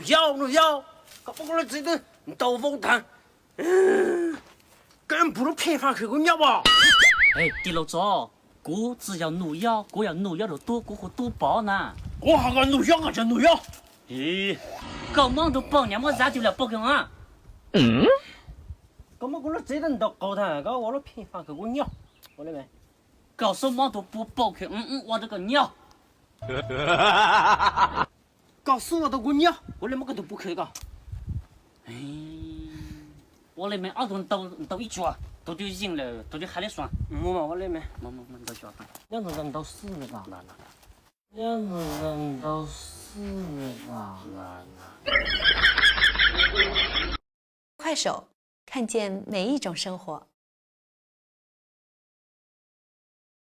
Yog nus yog, koj pom kuv lub txiv twb ntaus vau tag, koj mpus lub phem faj khwv kuv nyob os. Tij laug Txob, kuv txwj yog nus yog, kuv yog nus yog rau tub, kuv hu tub pov na. Kuv hais koj nus yog koj tseem nus yog. Koj mob tus paum niam muab zav tus lawm paum kiag a. Koj muab kuv lub txiv twb ntaus qaug tag, koj ua lub phem faj khwv kuv nyob. Koj xub mob tus pua paum kiag ua rau koj nyob. Koj xub ua tau kuv nyob, kuv li muab koj tus pua khwv koj. Ua li me ob tug ntaus ib tsuag, tus twb yeej lawm, tus twb hais li suav. Ua li me, nyob ntaus xwb os. Nyob ntaus xwb os. 快手，看见每一种生活。